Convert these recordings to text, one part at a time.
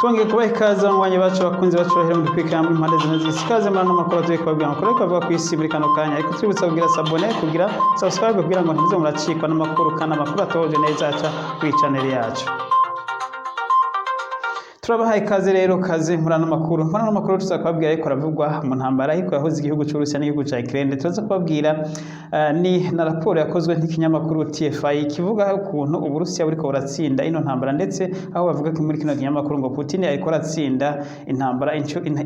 Twongeye kubaha ikaze, abanywanyi bacu, bakunzi bacu bahera mu dukwikira mu impande zine z'isi. Ikaze muri ano makuru tugiye kubabwira, amakuru ariko avuga ku isi muri kano kanya. Ariko tubibutsa kugira s'abonner, kugira subscribe, kugira ngo ntimuze muracikwa n'amakuru, kandi amakuru atohoje neza aca kuri channel yacu. Turabahaye ikaze rero, kaze muri ano makuru. Muri ano makuru tuza kubabwira ariko aravugwa mu ntambara ariko yahuze igihugu cy'Uburusiya n'igihugu ca Ukraine. Turaza kubabwira ni na raporo yakozwe n'ikinyamakuru TFI kivuga ukuntu Uburusiya buriko buratsinda ino ntambara, ndetse aho bavuga ko muri kino kinyamakuru ngo Putin ariko aratsinda intambara,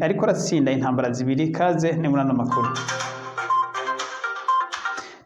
ariko aratsinda intambara zibiri. Kaze ni muri ano makuru.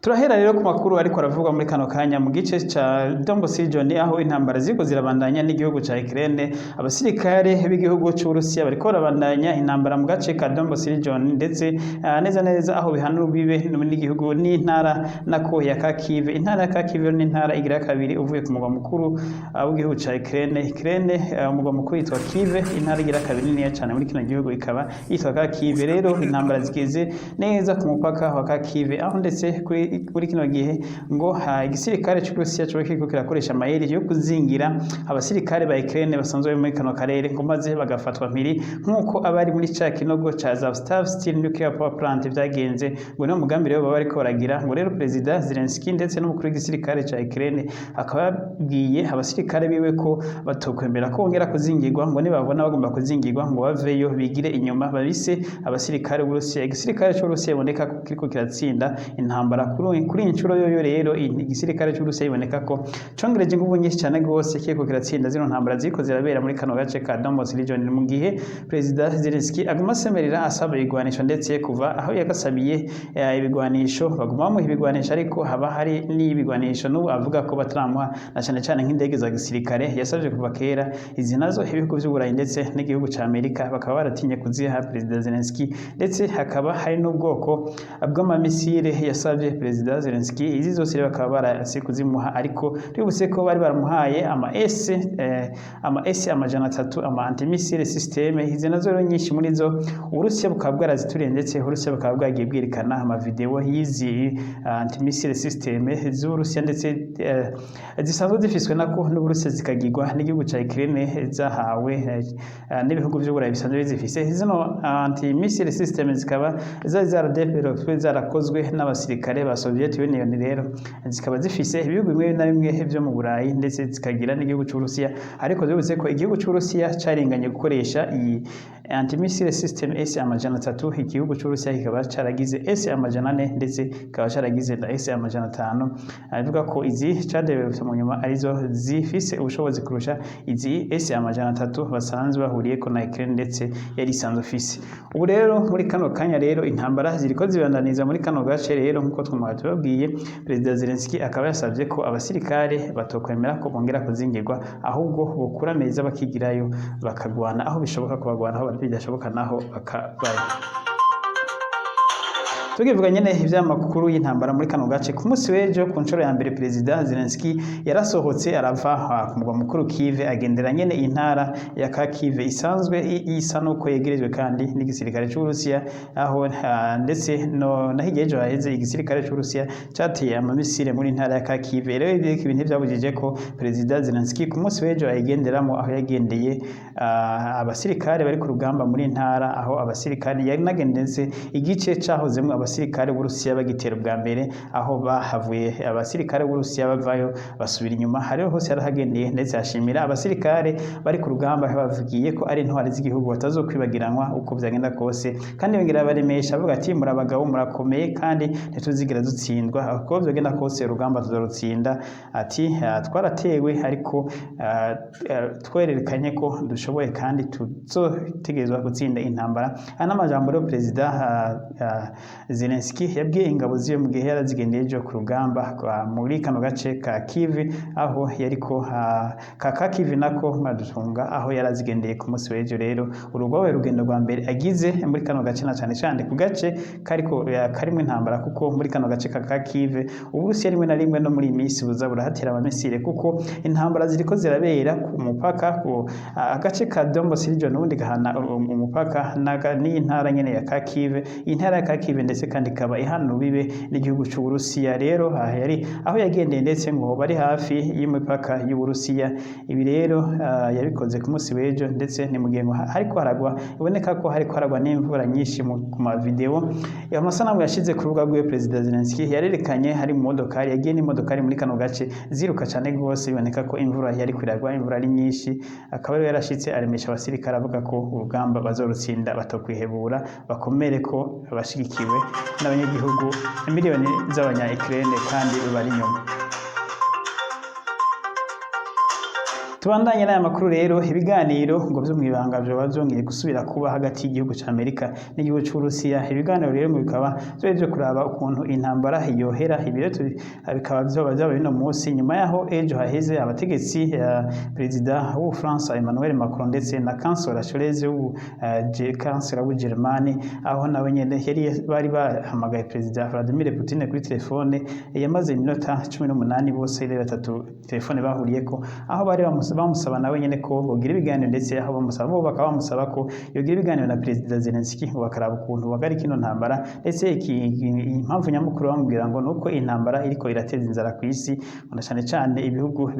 Turahera rero ku makuru ariko aravugwa muri kano kanya mu gice ca Donbas region, aho intambara ziriko zirabandanya n'igihugu ca Ukraine. Abasirikare b'igihugu c'Uburusiya bariko barabandanya intambara mu gace ka Donbas region, ndetse neza neza aho bihana urubibe n'igihugu n'intara nako ya Kharkiv. Intara ya Kharkiv ni intara igira kabiri uvuye ku mugwa mukuru w'igihugu ca Ukraine. Ukraine, umugwa mukuru yitwa Kiev, intara igira kabiri niniya cane muri kino gihugu ikaba yitwa Kharkiv. Rero intambara zigeze neza ku mupaka wa Kharkiv, aho ndetse kuri kino gihe ngo igisirikare c'Uburusiya coba kiriko kirakoresha amayeri yo kuzingira abasirikare ba Ukraine basanzwe bari muri kano karere, ngo maze bagafatwa mpiri nk'uko abari muri ca kinogo ca Azovstal Steel Nuclear Power Plant vyagenze. Ngo niwo mugambi rero baba bariko baragira. Ngo rero Perezida Zelensky ndetse n'umukuru w'igisirikare ca Ukraine akaba yabwiye abasirikare biwe ko batokwemera ko bongera kuzingirwa, ngo nibabona bagomba kuzingirwa ngo baveyo bigire inyuma babise abasirikare b'Uburusiya. Igisirikare c'Uburusiya biboneka ko kiriko kiratsinda intambara kuri iyi nshuro yoyo. Rero igisirikare c'Uburusiya biboneka ko congereje inguvu nyinshi cyane gose, kiriko kiratsinda zino ntambara ziriko zirabera muri kano gace ka Donbas region, mu gihe Perezida Zelensky aguma asemerera asaba ibigwanisho, ndetse kuva aho yagasabiye ibigwanisho baguma bamuha ibigwanisho, ariko haba hari n'ibigwanisho n'ubu avuga ko bataramuha, na cyane cyane nk'indege za gisirikare yasabye kuva kera. Izi nazo ibihugu vy'Uburayi ndetse n'igihugu ca Amerika bakaba baratinye kuziha Perezida Zelensky, ndetse hakaba hari n'ubwoko bw'amamisire yasabye Perezida Zelensky. Izi zose rero bakaba barase kuzimuha, ariko twibutse ko bari baramuhaye ama S 300, ama antimissile system. Izi nazo rero nyinshi muri zo Uburusiya bukaba bwarazituriye, ndetse Uburusiya bukaba bwagiye bwerekana amavideo y'izi antimissile system z'Uburusiya, ndetse zisanzwe zifiswe nako n'Uburusiya, zikagirwa n'igihugu ca Ukraine, zahawe n'ibihugu vy'Uburayi bisanzwe bizifise. Zino antimissile system zikaba zari zaradevelopwe, zarakozwe n'abasirikare ba Soviet Union. Rero zikaba zifise ibihugu bimwe na bimwe vyo mu Burayi, ndetse zikagira n'igihugu c'Uburusiya. Ariko byibutse ko igihugu c'Uburusiya carenganye gukoresha iyi antimissile system S 300, igihugu c'Uburusiya kikaba caragize S 400, ndetse kikaba caragize na S 500. Avuga ko izi cadevelopwe mu nyuma arizo zifise ubushobozi kurusha izi S 300 basanzwe bahuriyeko na Ukraine ndetse yari isanzwe ifise. Ubu rero muri kano kanya rero intambara ziriko zibandaniza muri kano gace. Rero nkuko twamaze tubabwiye, Perezida Zelensky akaba yasabye ko abasirikare batokwemera ko bongera kuzingirwa, ahubwo bokura meza bakigirayo bakagwana aho bishoboka ko bagwana, aho bidashoboka naho bakabayo. Tukivuga nyene ivy'amakuru y'intambara muri kano gace, ku munsi w'ejo ku nshuro ya mbere Perezida Zelensky yarasohotse arava ku mugwa mukuru Kiev, agendera nyene intara ya Kharkiv isanzwe isa nuko yegerejwe kandi n'igisirikare c'Uburusiya, aho ndetse no naho igihe ejo haheze igisirikare c'Uburusiya cateye amamisire muri ntara ya Kharkiv. Rero ibi ibintu ntivyabujije ko Perezida Zelensky ku munsi w'ejo ayigenderamo, aho yagendeye abasirikare bari ku rugamba muri ntara, aho abasirikare yari nagendetse igice cahozemwo abasirikare b'Uburusiya bagitera ubwa mbere, aho bahavuye abasirikare b'Uburusiya bavayo basubira inyuma. Hariho hose yarahagendeye, ndetse ashimira abasirikare bari ku rugamba, bavugiye ko ari intwari z'igihugu batazokwibagiranwa uko vyagenda kose, kandi yongera baremesha avuga ati: "Muri abagabo, murakomeye, kandi ntituzigira dutsindwa. Uko vyogenda kose urugamba tuzorutsinda." Ati: "Twaratewe, ariko twererekanye ko dushoboye kandi tuzotegerezwa gutsinda intambara." Aya n'amajambo rero Perezida Zelensky yabwiye ingabo ziwe mu gihe yarazigendeye ejo ku rugamba muri kano gace ka Kiev, aho yariko ka Kharkiv nako muradutunga, aho yarazigendeye ku munsi w'ejo. Rero uru rwabaye urugendo rwa mbere agize muri kano gace, na cane cane ku gace kariko karimwo intambara, kuko muri kano gace ka Kharkiv Uburusiya rimwe na rimwe no muri iyi minsi buza burahatera amamisire, kuko intambara ziriko zirabera ku mupaka ku agace ka Donbas region, ubundi gahana umupaka n'iyi ntara nyene ya Kharkiv. Iyi ntara ya Kharkiv ndetse ndetse kandi ikaba ihana urubibe n'igihugu c'Uburusiya. Rero aha yari aho yagendeye, ndetse ngo bari hafi y'imipaka y'Uburusiya. Ibi rero yabikoze ku munsi w'ejo, ndetse ni mu gihe ngo hariko haragwa, iboneka ko hariko haragwa n'imvura nyinshi ku ma video, amasanamu yashize ku rubuga rwiwe. Perezida Zelensky yarerekanye hari mu modokari, yagiye n'imodokari muri kano gace ziruka cane gose, biboneka ko imvura yari kwiragwa, imvura ari nyinshi. Akaba rero yarashitse aremesha abasirikare, avuga ko urugamba bazorutsinda, batokwihebura, bakomere, ko bashigikiwe n'abanyagihugu miliyoni z'abanya Ukraine kandi bari inyuma. Tubandanye n'aya makuru rero. Ibiganiro ngo vyo mw'ibanga vyoba vyongeye gusubira kuba hagati y'igihugu ca Amerika n'igihugu c'Uburusiya. Ibiganiro rero ngo bikaba vyoba vyo kuraba ukuntu intambara yohera. Ibi rero bikaba vyoba vyabaye uno munsi, nyuma yaho ejo haheze abategetsi, perezida w'Ubufaransa Emmanuel Macron ndetse na kansela Scholz, kansela w'Ubujerumani, aho nawe nyene yari bari bahamagaye perezida Vladimir Putin kuri telefone yamaze iminota 18. Bose rero batatu telefone bahuriyeko, aho bari bamusaba nawe nyene ko bogira ibiganiro, ndetse aho bamusaba bo bakaba bamusaba ko yogira ibiganiro na perezida Zelensky ngo bakaraba ukuntu bahagarika ino ntambara. Ndetse impamvu nyamukuru bamubwira ngo nuko intambara iriko irateza inzara ku isi, ngo na cane cane ibihugu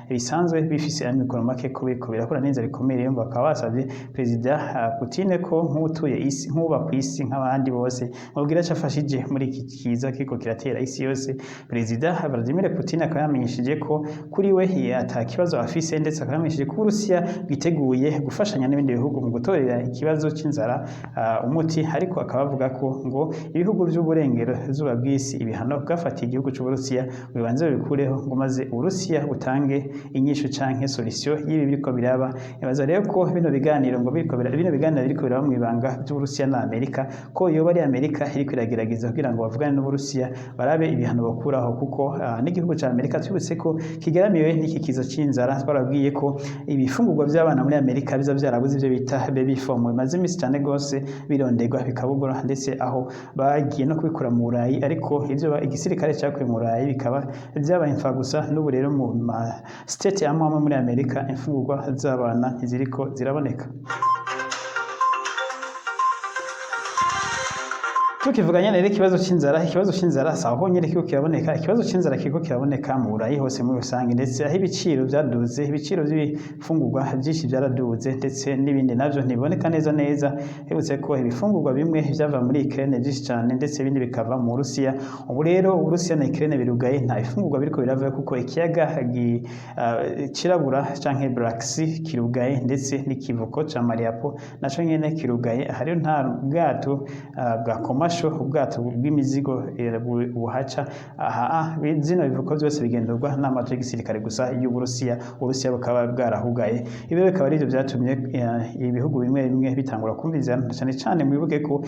bisanzwe bifise amikoro make ko biriko birakura n'inzara ikomeye. Rero bakaba basavye perezida Putin ko nk'utuye isi, nk'uba ku isi nk'abandi bose, mubwira ico afashije muri iki kiza kiriko kiratera isi yose. Perezida Vladimir Putin akaba yamenyesheje ko kuri we ata kibazo afise, ndetse akaba yamenyesheje ko Uburusiya bwiteguye gufashanya n'ibindi bihugu mu gutorera ikibazo c'inzara umuti. Ariko akaba avuga ko ngo ibihugu vy'uburengero zuba bw'isi ibihano bwafatiye igihugu c'Uburusiya bibanze babikureho, ngo maze Uburusiya butange inyishu canke solution y'ibi biriko biraba. Ibaza rero ko bino biganiro ngo biriko bino biganiro biriko biraba mw'ibanga vy'Uburusiya na Amerika, ko yoba ari Amerika iriko iragerageza kugira ngo bavugane n'Uburusiya barabe ibihano bakuraho, kuko n'igihugu ca Amerika twibutse ko kigeramiwe n'iki kiza c'inzara. Twarabwiye ko ibifungurwa by'abana muri Amerika biza byarabuze, ivyo bita baby foam bimaze iminsi cane gose bironderwa bikabugura, ndetse aho bagiye no kubikura mu Burayi, ariko ivyo igisirikare cakuye mu Burayi bikaba vyabaye imfagusa. N'ubu rero mu ma state amwe amwe muri Amerika imfungurwa z'abana ntiziriko ziraboneka. Tukivuga nyene rero ikibazo c'inzara, ikibazo c'inzara saho honyene kiriko kiraboneka. Ikibazo c'inzara kiriko kiraboneka mu Burayi hose muri rusange, ndetse aho ibiciro vyaduze, ibiciro vy'ibifungurwa vyinshi vyaraduze, ndetse n'ibindi navyo ntibiboneka neza neza. Hibutse ko ibifungurwa bimwe vyava muri Ukraine vyinshi cane, ndetse ibindi bikava mu Burusiya. Ubu rero Uburusiya na Ukraine birugaye, nta bifungurwa biriko biravayo, kuko ikiyaga cirabura canke Black Sea kirugaye, ndetse n'ikivuko ca Mariupol naco nyene kirugaye. Aha rero nta bwato bwa commercial, ubwato bw'imizigo buhaca. Aha zino bivuko byose bigendurwa n'amato y'igisirikare gusa y'Uburusiya. Uburusiya bukaba bwarahugaye. Ibi bikaba arivyo vyatumye ibihugu bimwe bimwe bitangura kumvizana cane cane. Mwibuke ko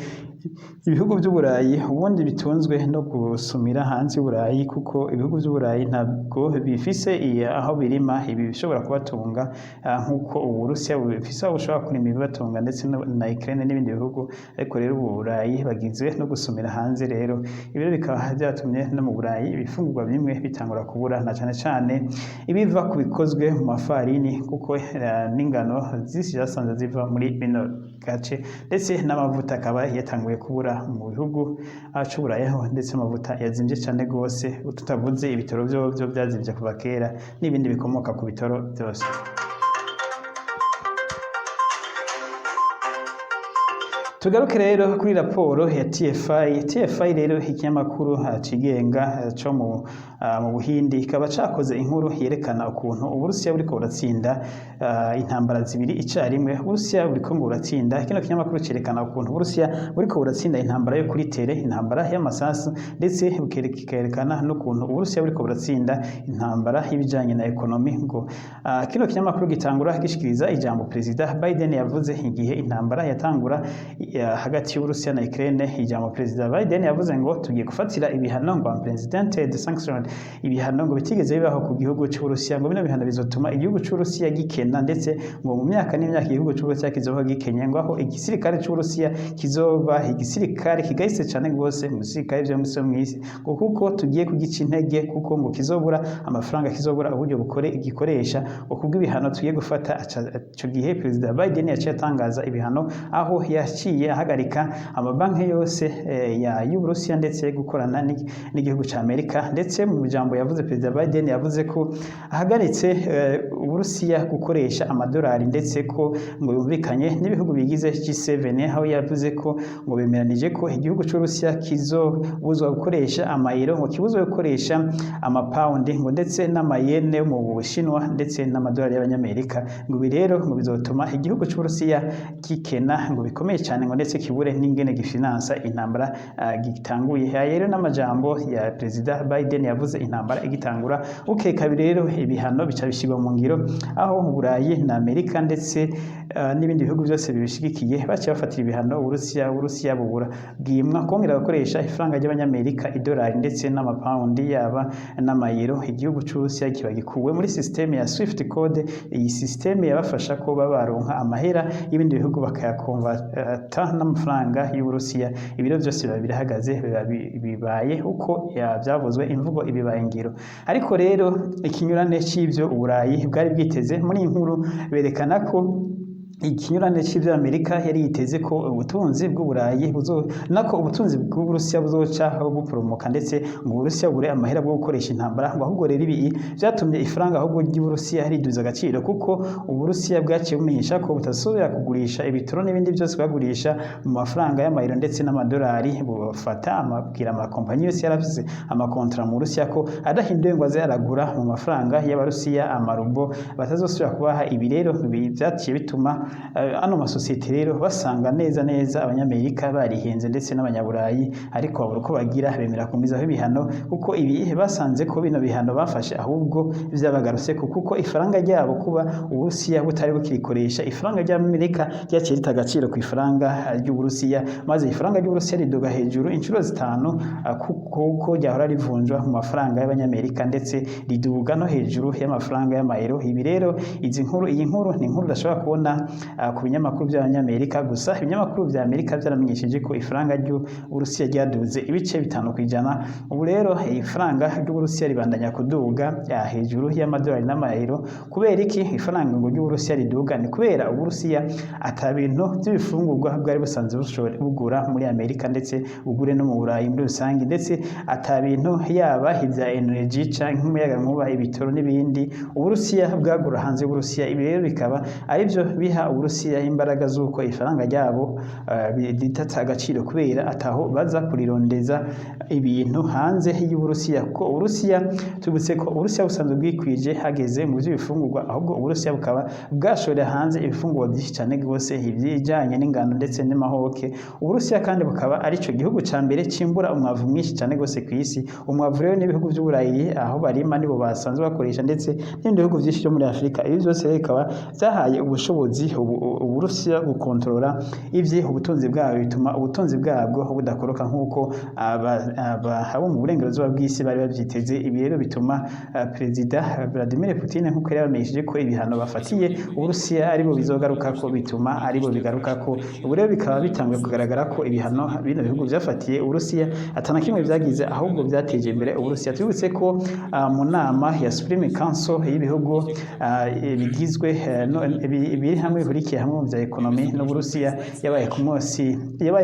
ibihugu vy'Uburayi ubundi bitunzwe no gusumira hanze y'Uburayi, kuko ibihugu vy'Uburayi ntabwo bifise aho birima ibi bishobora kubatunga, nk'uko Uburusiya bufise aho bushobora kurima ibibatunga, ndetse na Ukraine n'ibindi bihugu. Ariko rero Uburayi bagizwe no gusumira hanze. Rero ibi bikaba vyatumye no mu Burayi ibifungurwa bimwe bitangura kubura, na cane cane ibiva ku bikozwe mu mafarini, kuko n'ingano zisi zasanzwe ziva muri bino gace, ndetse n'amavuta akaba yatanguye kubura mu bihugu c'Uburayi, aho ndetse amavuta yazimvye cane gose, tutavuze ibitoro vyovyo vyazimvye kuva kera n'ibindi bikomoka ku bitoro vyose. Tugaruke rero kuri raporo ya TFI. TFI rero, ikinyamakuru cigenga co mu Buhindi, kikaba cakoze inkuru yerekana ukuntu Uburusiya buriko buratsinda intambara zibiri icarimwe. Uburusiya buriko ngo buratsinda. Kino kinyamakuru cerekana ukuntu Uburusiya buriko buratsinda intambara yo kuri terrain, intambara y'amasasu, ndetse kikerekana n'ukuntu Uburusiya buriko buratsinda intambara y'ibijanye na économie. Ngo kino kinyamakuru gitangura gishikiriza ijambo Perezida Biden yavuze igihe intambara yatangura hagati y'Uburusiya na Ukraine. Ijambo Perezida Biden yavuze ngo tugiye gufatira ibihano, ngo unprecedented sanction, ibihano ngo bitigeze bibaho ku gihugu c'Uburusiya, ngo bino bihano bizotuma igihugu c'Uburusiya gikena, ndetse ngo mu myaka n'imyaka igihugu c'Uburusiya kizoba gikenye, ngo aho igisirikare c'Uburusiya kizoba igisirikare kigayitse cane gose mu bisirikare vyo mw'isi, ngo kuko tugiye kugica intege, kuko ngo kizobura amafaranga, kizobura uburyo bukore gikoresha, ngo kubw'ibihano tugiye gufata. Ico gihe Perezida Biden yaciye atangaza ibihano, aho yaciye Yaciye ahagarika amabanki yose ya y'Uburusiya ndetse gukorana n'igihugu ca Amerika. Ndetse mu jambo yavuze, Perezida Biden yavuze ko ahagaritse Uburusiya gukoresha amadolari, ndetse ko ngo yumvikanye n'ibihugu bigize G7, aho yavuze ko ngo bemeranije ko igihugu c'Uburusiya kizobuzwa gukoresha amayero, ngo kibuzwe gukoresha amapawundi, ngo ndetse n'amayene yo mu Bushinwa, ndetse n'amadolari y'Abanyamerika. Ngo ibi rero ngo bizotuma igihugu c'Uburusiya kikena ngo bikomeye cyane, ngo ndetse kibure n'ingene gifinansa intambara gitanguye. Aya rero n'amajambo ya Perezida Biden yavuze intambara igitangura. Bukeye kabiri rero ibihano bica bishyirwa mu ngiro, aho Uburayi na Amerika ndetse n'ibindi bihugu byose bibishigikiye baciye bafatira ibihano Uburusiya. Uburusiya bubura bwimwa kongera gukoresha ifaranga ry'Abanyamerika, idolari, ndetse n'amapawundi, yaba n'amayero. Igihugu c'Uburusiya kiba gikuwe muri système ya Swift code. Iyi système yabafasha ko babaronka amahera y'ibindi bihugu bakayakonvata n'amafaranga y'Uburusiya. Ibiro byose biba birahagaze, biba bibaye uko byavuzwe, imvugo ibibaye ingiro. Ariko rero ikinyurane c'ivyo Uburayi bwari bwiteze, muri iyi nkuru berekana ko ikinyurane c'ivyo Amerika yari yiteze, ko ubutunzi bw'Uburayi buzo nako ubutunzi bw'Uburusiya buzoca buporomoka, ndetse ngo Uburusiya bure amahera bwo gukoresha intambara, ngo ahubwo rero ibi vyatumye ifaranga ahubwo ry'Uburusiya riduza agaciro, kuko Uburusiya bwaciye bumenyesha ko butazosubira kugurisha ibitoro n'ibindi byose bagurisha mu mafaranga y'amayero ndetse n'amadolari. Bufata amabwira amakompanyi yose yarafise amakontra mu Burusiya ko adahinduye ngo aze aragura mu mafaranga y'Abarusiya, amarubo, batazosubira kubaha. Ibi rero vyaciye bituma ano masosiyete rero basanga neza neza Abanyamerika barihenze ndetse n'Abanyaburayi, ariko babura uko bagira, bemera kumizaho ibihano, kuko ibi basanze ko bino bihano bafashe ahubwo vyabagarutseko, kuko ifaranga ryabo, kuba Uburusiya butari bukirikoresha ifaranga ry'Amerika, ryaciye rita agaciro ku ifaranga ry'Uburusiya, maze ifaranga ry'Uburusiya riduga hejuru inshuro 5 kuko ryahora rivunjwa mu mafaranga y'Abanyamerika, ndetse riduga no hejuru y'amafaranga y'amayero. Ibi rero, izi nkuru, iyi nkuru ni inkuru udashobora kubona ku binyamakuru by'Abanyamerika gusa. Ibinyamakuru vya Amerika vyaramenyesheje ko ifaranga ry'Uburusiya ryaduze ibice 5%. Ubu rero ifaranga ry'Uburusiya ribandanya kuduga hejuru y'amadolari n'amayero. Kubera iki ifaranga ngo ry'Uburusiya riduga? Ni kubera Uburusiya ata bintu by'ibifungurwa bwari busanzwe bugura muri Amerika, ndetse bugure no mu Burayi muri rusange, ndetse ata bintu yaba ibya energy canke umuyagankuba, ibitoro n'ibindi Uburusiya bwagura hanze y'Uburusiya. Ibi rero bikaba arivyo biha Uburusiya imbaraga z'uko ifaranga ryabo ritata agaciro, kubera ataho baza kurirondeza ibintu hanze y'Uburusiya, kuko Uburusiya, tubutse ko Uburusiya busanzwe bwikwije hageze mu by'ibifungurwa, ahubwo Uburusiya bukaba bwashorera hanze ibifungurwa byinshi cyane rwose, ibijyanye n'ingano ndetse n'amahoke. Uburusiya kandi bukaba arico gihugu ca mbere cimbura umwavu mwinshi cyane rwose ku isi. Umwavu rero n'ibihugu by'Uburayi aho barima nibo basanzwe bakoresha, ndetse n'ibindi bihugu byinshi byo muri Afurika. Ibi byose rero bikaba byahaye ubushobozi Uburusiya gukontorora ivye ubutunzi bwabo, bituma ubutunzi bwabwo budakoroka nk'uko abo mu burengerazuba bw'isi bari bavyiteze. Ibi rero bituma Perezida Vladimir Putin, nk'uko yari yabamenyesheje ko ibihano bafatiye Uburusiya aribo bizogarukako, bituma aribo bigarukako. Ubu rero bikaba bitanguye kugaragara ko ibihano bino bihugu vyafatiye Uburusiya atana kimwe vyagize, ahubwo vyateje imbere Uburusiya. Twibutse ko mu nama ya Supreme Council y'ibihugu bigizwe biri hamwe, bihurikiye hamwe mu vya ekonomi n'Uburusiya, yabaye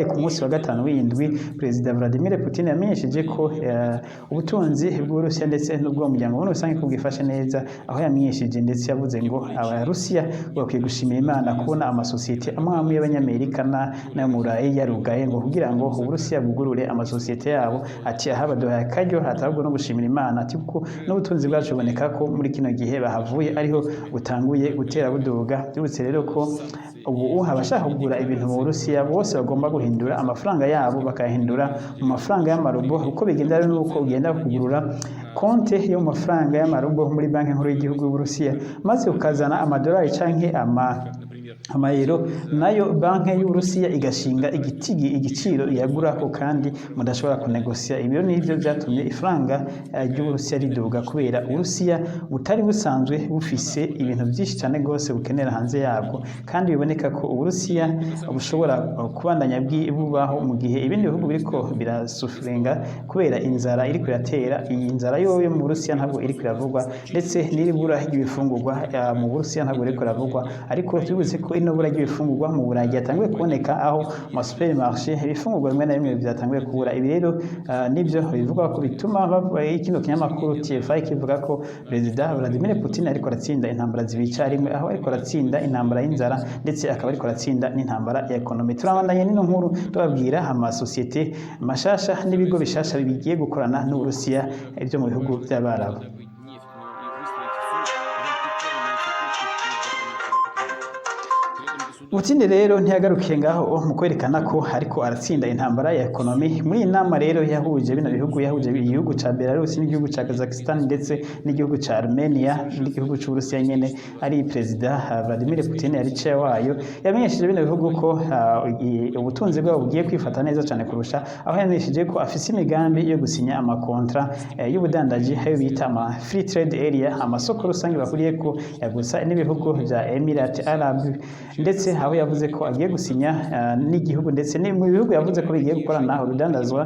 ku munsi wa gatanu w'indwi, Perezida Vladimir Putin yamenyesheje ko ubutunzi bw'Uburusiya ndetse n'ubwo muryango muri rusange ko bwifashe neza, aho yamenyesheje ndetse yavuze ngo Abarusiya bakwiye gushimira Imana kubona amasosiyete amwe amwe y'Abanyamerika n'ayo mu Burayi yarugaye, ngo kugira ngo Uburusiya bugurure amasosiyete yabo. Ati aha baduhaye akaryo, hatabwo no gushimira Imana, ati kuko n'ubutunzi bwacu buboneka ko muri kino gihe bahavuye ariho butanguye gutera buduga. Byibutse rero ko ubu abashaka kugura ibintu mu Burusiya bose bagomba guhindura amafaranga yabo bakayahindura mu mafaranga y'amarubo. Uko bigenda rero nuko ugenda kugurura konte yo mu mafaranga y'amarubo muri Banki Nkuru y'Igihugu y'Uburusiya, maze ukazana amadolari canke amayero, nayo banki y'Uburusiya igashinga igitigi igiciro iyagurako, kandi mudashobora kunegosiya. Ibyo nivyo vyatumye ifaranga ry'Uburusiya riduga, kubera Uburusiya butari busanzwe bufise ibintu byinshi cyane rwose bukenera hanze yabwo, kandi biboneka ko Uburusiya bushobora kubandanya bubaho mu gihe ibindi bihugu biriko birasufuringa kubera inzara iriko iratera. Iyi nzara yoyo mu Burusiya ntabwo iriko iravugwa, ndetse n'iribura ry'ibifungurwa mu Burusiya ntabwo iriko iravugwa, ariko tubibutse ko ino bura ry'ibifungurwa mu Burayi yatanguye kuboneka, aho mu supermarché ibifungurwa bimwe na bimwe byatanguye kubura. Ibi rero nibyo bivugwa ko bituma kino kinyamakuru TFI kivuga ko Perezida Vladimir Putin ariko aratsinda intambara zibiri icyarimwe, aho ariko aratsinda intambara y'inzara, ndetse akaba ariko aratsinda n'intambara ya économie. Turabandanya n'ino nkuru, tubabwira amasosiyete mashasha n'ibigo bishasha bigiye gukorana n'Uburusiya byo mu bihugu by'Abarabu. Добыть нефть, но и выстроить всю вертикальную цепочку вплоть до конечного потребителя. При этом государство Putin rero ntiyagarukiye ngaho mu kwerekana ko ariko aratsinda intambara ya économie. Muri iyi nama rero yahuje bino bihugu, yahuje igihugu ca Belarus n'igihugu ca Kazakhstan ndetse n'igihugu ca Armenia n'igihugu c'Uburusiya nyene, ari Perezida Vladimir Putin yari chair wayo, yamenyesheje bino bihugu ko ubutunzi bwabo bugiye kwifata neza cyane kurusha, aho yamenyesheje ko afise imigambi yo gusinya amakontra y'ubudandaji, ayo bita ama free trade area, amasoko rusange bahuriye ko gusa n'ibihugu vya Emirate Arab, ndetse aho yavuze ko agiye gusinya n'igihugu, ndetse ni mu bihugu yavuze ko bigiye gukorana urudandazwa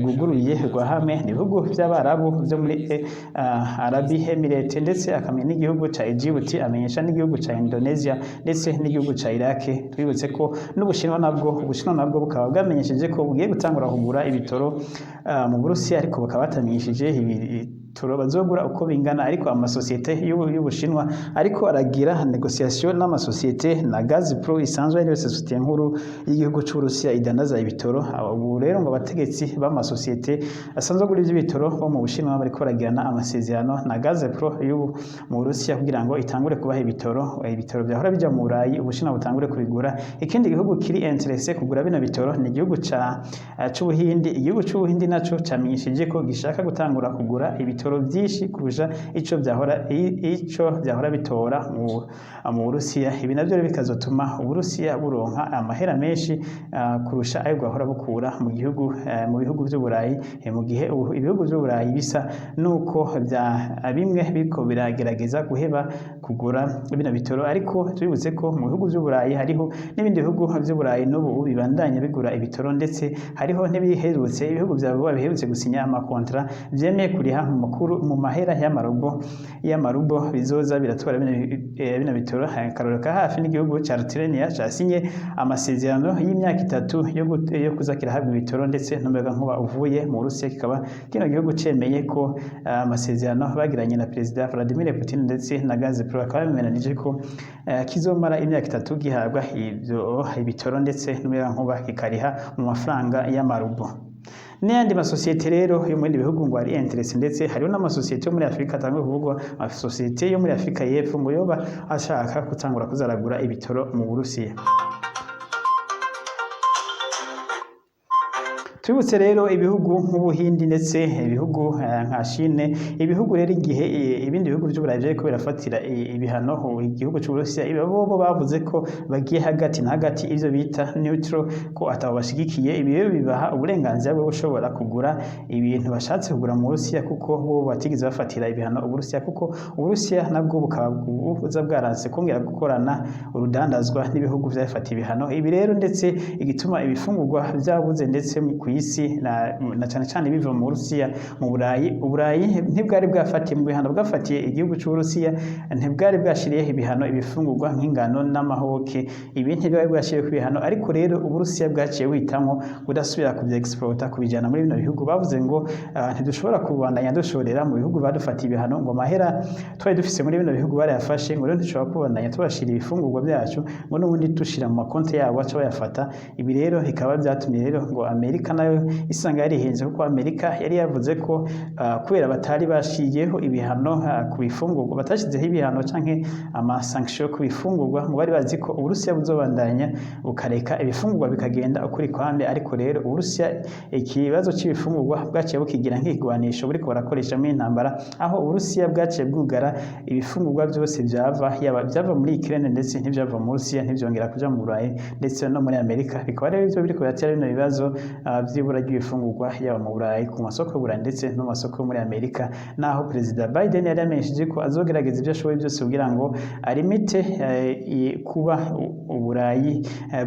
rwuguruye rwa hamwe ibihugu by'Abarabu byo muri Arabi Emirate, ndetse akamenya n'igihugu ca Djibouti, amenyesha n'igihugu ca Indonesia ndetse n'igihugu ca Iraq. Twibutse ko n'Ubushinwa nabwo, Ubushinwa nabwo bukaba bwamenyesheje ko bugiye gutangura kugura ibitoro mu Burusiya, ariko bakaba batamenyesheje ibitoro bazogura uko bingana. Ariko amasosiyete y'Ubushinwa ariko aragira négociation n'amasosiyete na Gazprom, isanzwe ari yo sosiyete nkuru y'igihugu c'Uburusiya idandaza ibitoro. Ubu rero ngo abategetsi b'amasosiyete asanzwe agura ivy'ibitoro bo mu Bushinwa bariko baragirana amasezerano na Gazprom y'ubu mu Burusiya kugira ngo itangure kubaha ibitoro. Ibitoro vyahora bija mu Burayi, Ubushinwa butangure kubigura. Ikindi gihugu kiri intéressé kugura bino bitoro ni igihugu ca c'Ubuhindi. Igihugu c'Ubuhindi naco camenyesheje ko gishaka gutangura kugura ibitoro vyinshi kurusha ico vyahora bitora mu Burusiya. Ibi navyo rero bikazotuma Uburusiya buronka amahera menshi kurusha ayo bwahora bukura mu gihugu mu bihugu vy'Uburayi, mu gihe ubu ibihugu vy'Uburayi bisa nuko vya bimwe biriko biragerageza guheba kugura bino bitoro. Ariko tubibutse ko mu bihugu vy'Uburayi hariho n'ibindi bihugu vy'Uburayi n'ubu bibandanya bigura ibitoro, ndetse hariho n'ibiherutse, ibihugu vya vuba biherutse gusinya amakontra vyemeye kuriha mu makuru mu mahera y'amarubo bizoza biratora bino bitoro. Akarorero ka hafi n'igihugu ca Lithuania casinye amasezerano y'imyaka 3 yo kuza kirahabwa ibitoro ndetse n'umuyagankuba uvuye mu Burusiya. Kikaba kino gihugu cemeye ko amasezerano bagiranye na Perezida Vladimir Putin ndetse na Gazprom, bakaba bemeranije ko kizomara imyaka 3 gihabwa ivyo ibitoro ndetse n'umuyagankuba, kikariha mu mafaranga y'amarubo. N'ayandi masosiyete rero yo mu bindi bihugu ngo ari intéressé, ndetse hariho n'amasosiyete yo muri Afurika atanguye kuvugwa, amasosiyete yo muri Afurika y'Epfo ngo yoba ashaka gutangura kuzaragura ibitoro mu Burusiya. Tubibutse rero ibihugu nk'Ubuhindi ndetse ibihugu nka Chine, ibihugu rero igihe ibindi bihugu vy'Uburayi vyariko birafatira ibihano igihugu c'Uburusiya, bo bavuze ko bagiye hagati na hagati, ivyo bita neutral, ko atabo bashigikiye. Ibi rero bibaha uburenganzira bwo gushobora kugura ibintu bashatse kugura mu Burusiya, kuko bo batigeze bafatira ibihano Uburusiya, kuko Uburusiya nabwo bukaba buza bwaranse kongera gukorana urudandazwa n'ibihugu vyafatiye ibihano. Ibi rero ndetse igituma ibifungurwa vyabuze ndetse ku isi na cane cane biva mu Burusiya mu Burayi, Uburayi ntibwari bwafatiye mu bihano bwafatiye igihugu c'Uburusiya, ntibwari bwashiriyeho ibihano ibifungurwa nk'ingano n'amahoke. Ibi ntibwari bwashiriyeho ibihano, ariko rero Uburusiya bwaciye buhitamwo kudasubira kuvya exporta, kubijana muri bino bihugu. Bavuze ngo ntidushobora kubandanya dushorera mu bihugu badufatiye ibihano, ngo amahera twari dufise muri bino bihugu barayafashe, ngo rero ntidushobora kubandanya tubashira ibifungurwa byacu, ngo n'ubundi dushira mu makonti yabo baca bayafata. Ibi rero bikaba vyatumye rero ngo Amerika nayo isanga yarihenze, kuko Amerika yari yavuze ko kubera batari bashiyeho ibihano ku bifungurwa, batashizeho ibihano canke ama sanction ku bifungurwa, ngo bari bazi ko Uburusiya buzobandanya bukareka ibifungurwa bikagenda ukuri kwamye. Ariko rero Uburusiya ikibazo c'ibifungurwa bwaciye bukigira nk'igwanisho buriko barakoresha muri intambara, aho Uburusiya bwaciye bwugara ibifungurwa byose vyava, yaba vyava muri Ukraine ndetse n'ivyava mu Burusiya, ntivyongera kuja mu Burayi ndetse no muri Amerika. Bikaba rero ivyo biriko biratera bino bibazo. vy'ibura ry'ibifungurwa, yaba mu Burayi, ku masoko y'Uburayi, ndetse no mu masoko yo muri Amerika, naho Perezida Biden yari yamenyesheje ko azogerageza ivyo ashoboye byose kugira ngo arimite kuba Uburayi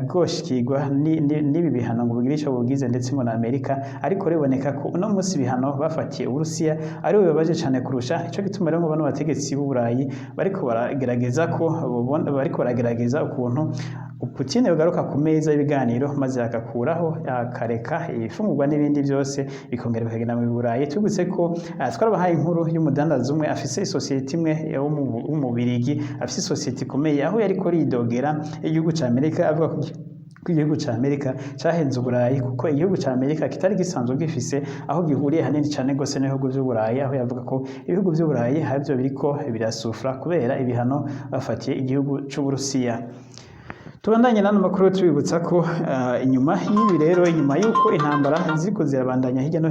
bwoshikirwa n'ibi bihano ngo bugire ico bugize, ndetse ngo na Amerika. Ariko riboneka ko uno munsi ibihano bafatiye Uburusiya ari bibabaje cane kurusha. Ico gituma rero ngo bano bategetsi b'Uburayi bariko baragerageza ukuntu Putin yogaruka ku meza y'ibiganiro, maze agakuraho, akareka ibifungurwa n'ibindi byose bikongera bikagenda mu Burayi. Tubutse ko twarabahaye inkuru y'umudandaza umwe afise isosiyete imwe yo mu Bubirigi, afise isosiyete ikomeye, aho yariko ridogera igihugu ca Amerika, avuga ko igihugu ca Amerika cahenze Uburayi, kuko igihugu ca Amerika kitari gisanzwe gifise aho gihuriye hanini cane gose n'ibihugu vy'Uburayi, aho yavuga ko ibihugu vy'Uburayi harivyo biriko birasufra kubera ibihano bafatiye igihugu c'Uburusiya. Tubandanye n'ano makuru, tubibutsa ko inyuma y'ibi rero, inyuma y'uko intambara ziriko zirabandanya hirya no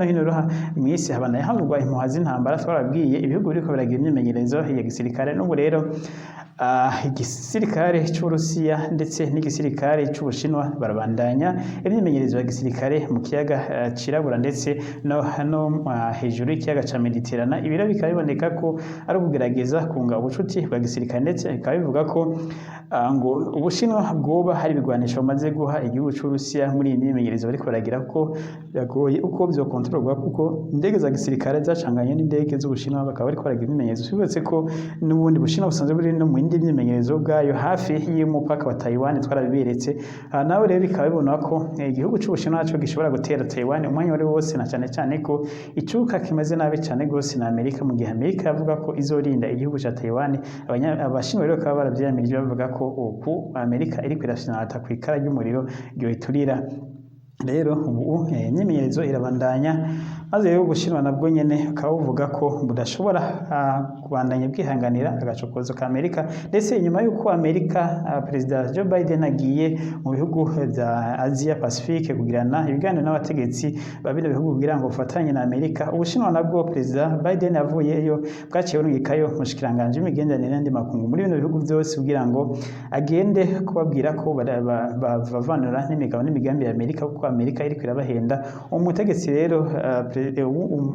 hino roha mw'isi, habandanya havugwa impuha z'intambara. Twarabwiye ibihugu biriko biragira imyimenyerezo ya gisirikare. N'ubu rero igisirikare c'Uburusiya ndetse n'igisirikare c'Ubushinwa barabandanya imyimenyerezo ya gisirikare mu kiyaga Cirabura, ndetse no hejuru y'ikiyaga ca Mediterana. Ibi rero bikaba biboneka ko ari ukugerageza kunga ubucuti bwa gisirikare, ndetse bikaba bivuga ko ngo Ubushinwa bwoba hari ibigwanisho bumaze guha igihugu c'Uburusiya muri iyi myimenyerezo bariko baragira, ko biragoye uko vyokontororwa, kuko indege za gisirikare zacanganye n'indege z'Ubushinwa, bakaba bariko baragira imyimenyerezo. Twibutse ko n'ubundi Bushinwa busanzwe buri no mu yindi myimenyerezo bwayo hafi y'umupaka wa Taiwan, twarabiberetse. Aha nawe rero bikaba bibona ko igihugu c'Ubushinwa naco gishobora gutera Taiwan umwanya wari wose, na cane cane ko icuka kimeze nabi cane gose na Amerika. Mu gihe Amerika yavuga ko izorinda igihugu ca Taiwan, Abashinwa rero bakaba baravyamirije, bavuga ko uku Amerika iriko irafyinata kw'ikara ry'umuriro ryoyiturira. Rero ubu imyimenyerezo irabandanya, maze rero Ubushinwa nabwo nyene bukaba buvuga ko budashobora kubandanya bwihanganira agacokozo ka Amerika, ndetse inyuma y'uko Amerika, Perezida Joe Biden agiye mu bihugu vya Asia Pacifique kugirana ibiganiro n'abategetsi ba bino bihugu kugira ngo bafatanye na Amerika, Ubushinwa nabwo, Perezida Biden avuyeyo, bwaciye burungikayo umushikiranganji w'imigenderanire n'andi makungu muri bino bihugu vyose, kugira ngo agende kubabwira ko bavanura n'imigabo n'imigambi ya Amerika, kuko Amerika iriko irabahenda. Umutegetsi rero,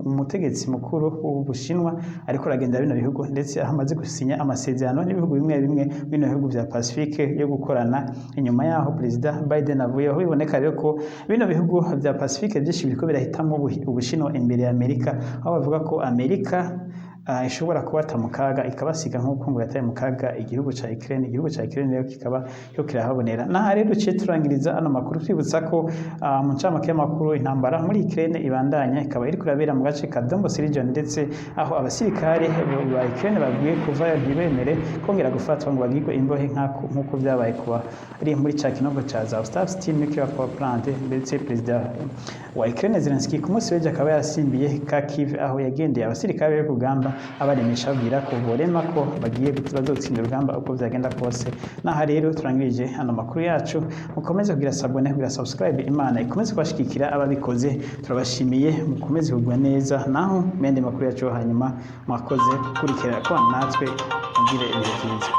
umutegetsi mukuru w'Ubushinwa ariko aragenda bino bihugu, ndetse aho amaze gusinya amasezerano n'ibihugu bimwe bimwe bino bihugu vya Pacifique yo gukorana inyuma yaho Perezida Biden avuyeho. Biboneka rero ko bino bihugu vya Pacifique vyinshi biriko birahitamwo Ubushinwa imbere ya Amerika, aho bavuga ko Amerika ishobora kubata mu kaga, ikabasiga nk'uko ngo yataye mu kaga igihugu ca Ukraine. Igihugu ca Ukraine rero kikaba cyo kirahabonera. Naha rero duciye turangiriza ano makuru, twibutsa ko mu ncamake y'amakuru, intambara muri Ukraine ibandanya, ikaba iriko irabera mu gace ka Donbas region, ndetse aho abasirikare ba Ukraine babwiye kuvayo, ntibemere kongera gufatwa ngo bagirwe imbohe nk'uko vyabaye kuba ari muri ca kinogo ca Azovstal Steel Nuclear Power Plant. Ndetse Perezida wa Ukraine Zelensky ku munsi w'ejo akaba yasimbiye Kharkiv, aho yagendeye abasirikare be ku rugamba, abaremesha, ababwira ko borema, ko bagiye bazotsinda urugamba uko vyagenda kose. Naha rero turangirije ano makuru yacu. Mukomeze kugira s'abonner, kugira subscribe. Imana ikomeze kubashigikira ababikoze. Turabashimiye, mukomeze kugwa neza. Naho mende makuru yacu hanyuma, mwakoze gukurikira kwa natwe, mugire ibihe vyiza.